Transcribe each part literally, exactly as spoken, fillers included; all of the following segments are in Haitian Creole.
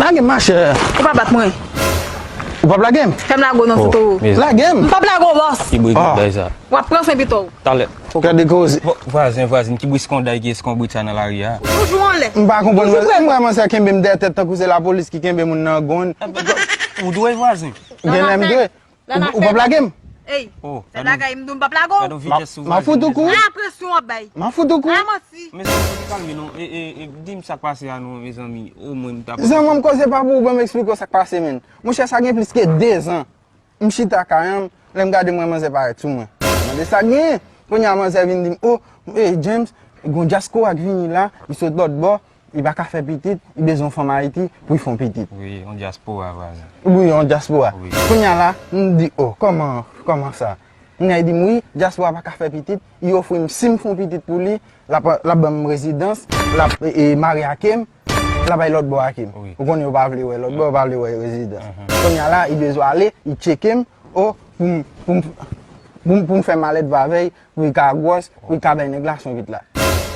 Lage m, machè. Ou pa bat mwen. Ou p ap lage m? Fè m lage w nan sou towo. Lage m. M p ap lage w, bòs. Ki bri bagay sa? W ap pran swen pito w. Talè. Gade koze. Vwazen, vwazen, ki bri eskonday, ki eskonbrit sa nan lari a? Ou toujou anlè. M pa konprann. M wè manzè kenbe m dèyè tèt tankou se lapolis ki kenbe moun nan gonn. Ou dwe vwazen. Genlè m dwe. Ou p ap lage m? Ey, se bagay m di w m p ap lage w. M a fout ou kou. A presyon w ap bay. M a fout ou kou. A manti. Mezanmi, fò nou kalme non. E, e, e, di m sa k pase a non, mezanmi. O mwen m t ap. Zanmi m, koze pa pou ou, ban m eksplike w sa k pase, menn. Monchè, sa gen plis ke dezan. M chita kay an, lè m gade m wè manzè parèt sou mwen. M mande sa k genyen. Kounye a manzè vin di m, o, e, James, gon dyaspora k vini la, li sot lòt bò, li pa ka fè pitit, li bezwen yon fanm Ayiti pou l fè yon pitit. Wi, yon dyaspora, vwazen. Wi, yon dyaspora. Wi. Kounye a la, m di, o, kòman, kòman sa? Kounye a li di m, wi, dyaspora pa ka fè pitit, li ofri m si m fè yon pitit pou li, l ap, l ap ban m rezidans, l ap, e, e, marye ake m, l ap bay lòt bò ake m. Wi. Ou konnen yo pa vle wè lòt bò, yo pa vle wè rezidans. Kounye a la, li bezwen ale, li tcheke m, o, pou m, pou m, pou m, pou m fè malèt avè l, pou li ka gwòs, pou li ka bay nèg la swen pit la.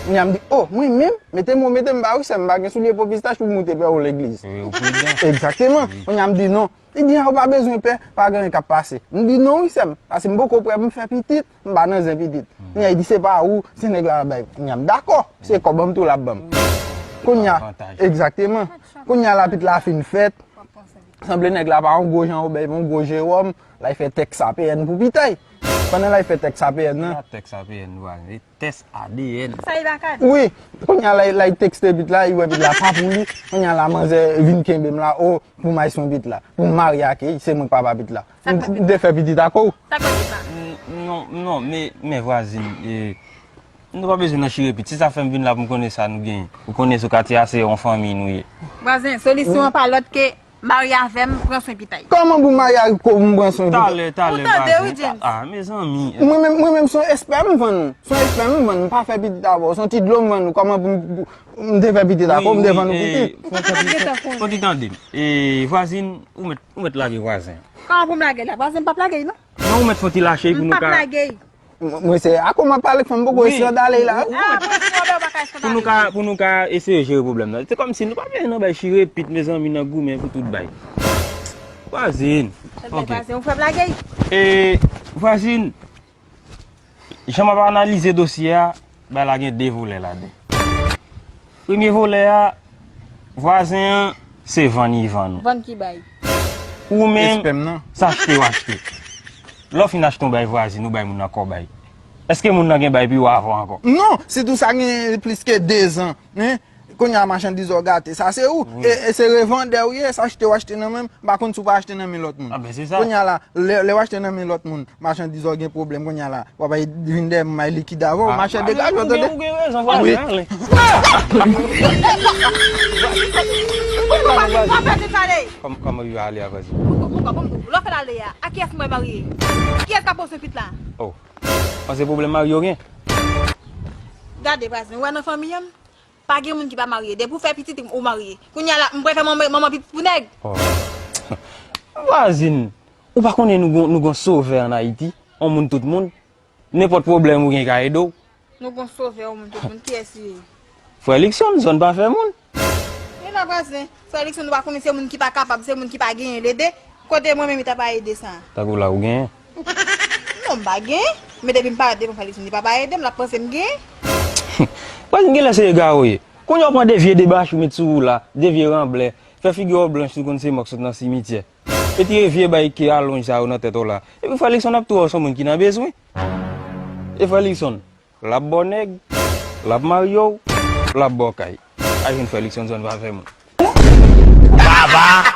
Kounye a m di, o, mwen menm, mete m, mete m ba wi sè m, m pa gen soulye po pistach pou m moute pè w legliz. Wi, ou pridan. Egzakteman. Wi. Kounye a m di non. Li di, a, ou pa bezwen pè, pa gen anyen k ap pase. M di, non wi sè m, paske m poko prè pou m fè pitit, m pa nan zen pitit. Kounye a li di, se pa ou, se nèg la l ap bay. Kounye a m dakò, se kòb an m tou l ap ban m. Kounye a, egzakteman. Kounye a la pit la fin fèt, sanble nèg la pa yon gwo Jan Wobè, yon gwo Jewòm, l al fè tès A P N pou pitay. Pandan l al fè tès A P N nan. Tès A P N, vwazen. Tès A D N. Sa e baka di? Wi. Kounye a la, la, li tekste pit la, li wè pit la pa pou li. Kounye a la, manzè vin kenbe m la, o, pou m al swen pit la. Pou m marye ak li, se mwen k papa pit la. M, m te fè pitit ak ou. Sa k fè pit la? N-, non, non, men, men vwazen, e, nou pa bezwen nan chire pit. Se sa fè m vin la pou m konnen sa nou genyen. Ou konnen sou katye a, se yon fanmi nou ye. Vwazen, solisyon an pa lòt ke marye avè m, pran swen pitay. Kòman pou m marye ak ou, pou m pran swen pitay? Talè, talè, vwazen. Ou tande, wi, James? Ah, mezanmi. Mwen menm, mwen menm, se yon espè m vann ou. Se yon espè m vann ou. M pa fè pitit avè w. Se yon ti dlo m vann ou. Kòman pou m, pou m te fè pitit ak ou, m te vann ou pitit? Fò ti tande m. E, vwazen, ou mèt, ou mèt lage vwazen. Kòman pou m lage l la? Vwazen, m p ap lage l, non. Non, ou mèt fè yon ti lache pou nou ka. M p ap lage l. Mwen, mwen se ak ou m ap pale, fò m poko eskandale la. Ah, pou eskandale, ou pa ka eskandale. Pou nou ka, pou nou ka eseye jere pwoblèm nan. Se kòmsi nou pa bezwen nan bay chire pit, mezanmi, nan goumen pou tout bay. Vwazen. Vwazen, ou fè blage. E, vwazen, jan m ap analize dosye a, bay la gen de volè ladan. Premye volè a, vwazen an, se vann li vann ou. Vann ki bay. Ou menm, espè m nan, se achte w achte. Lè w fin achte yon bay vwazen, ou bay moun nan kòb a li. Èske moun nan gen bay pi w avan ankò? Non, sitou sa gen plis ke dezan, hein? Kounye a machandiz ou gate, sa se ou. Wi. E, e se revandè ou ye, se achte w achte nan men m, m pa konn si w pa achte nan men lòt moun. Ah ben, se sa. Kounye a la, lè, lè w achte nan men lòt moun, machandiz ou gen pwoblèm, kounye a la, w ap al vin dèyè m, m al likide avè w, machè degaje w, tande? Ou gen rezon, vwazen, ale. Kòman yo ale a, vwazen? Lè w fè l ale a, a kiyès mwen marye? Kiyès k ap pran swen pit la? Oh. Panse pwoblèm mari yo gen? Gade, vwazen, ou wè nan fanmi an, pa gen moun ki pa marye. Depi w fè pitit, ou marye. Kounye a la, m prefè manman, manman pitit pou nèg. Oh. Vwazen, ou pa konnen nou gon, nou gon sovè ann Ayiti? On moun tout moun. Nenpòt pwoblèm ou gen ka ede w. Nou gon sovè, on moun tout moun. Kiyès li ye? Frè Likson, zòn pa fè moun. E la vwazen. Frè Likson, ou pa konnen se moun ki pa kapab, se moun ki pa genyen l ede. Kote mwen menm, li ta pa ede sa. Tankou la ou genyen. Non, m pa genyen. Men depi m parèt devan Frè Likson, li pa pa ede m, l ap panse m genyen. Vwazen, genlè se egare w ye. Kounye a w pran de vye debach ou met sou ou la, de vye ranblè, fè figi w blanch, ou konn se mò k sot nan simityè. Retire vye bay ki alonj sa yo nan tèt ou la. Epi Frè Likson ap tou wè w se yon moun ki nan bezwen. E Frè Likson, l ap ba w nèg, l ap marye w, l ap ba w kay. Al jwenn Frè Likson, zòn pa fè moun. Baba,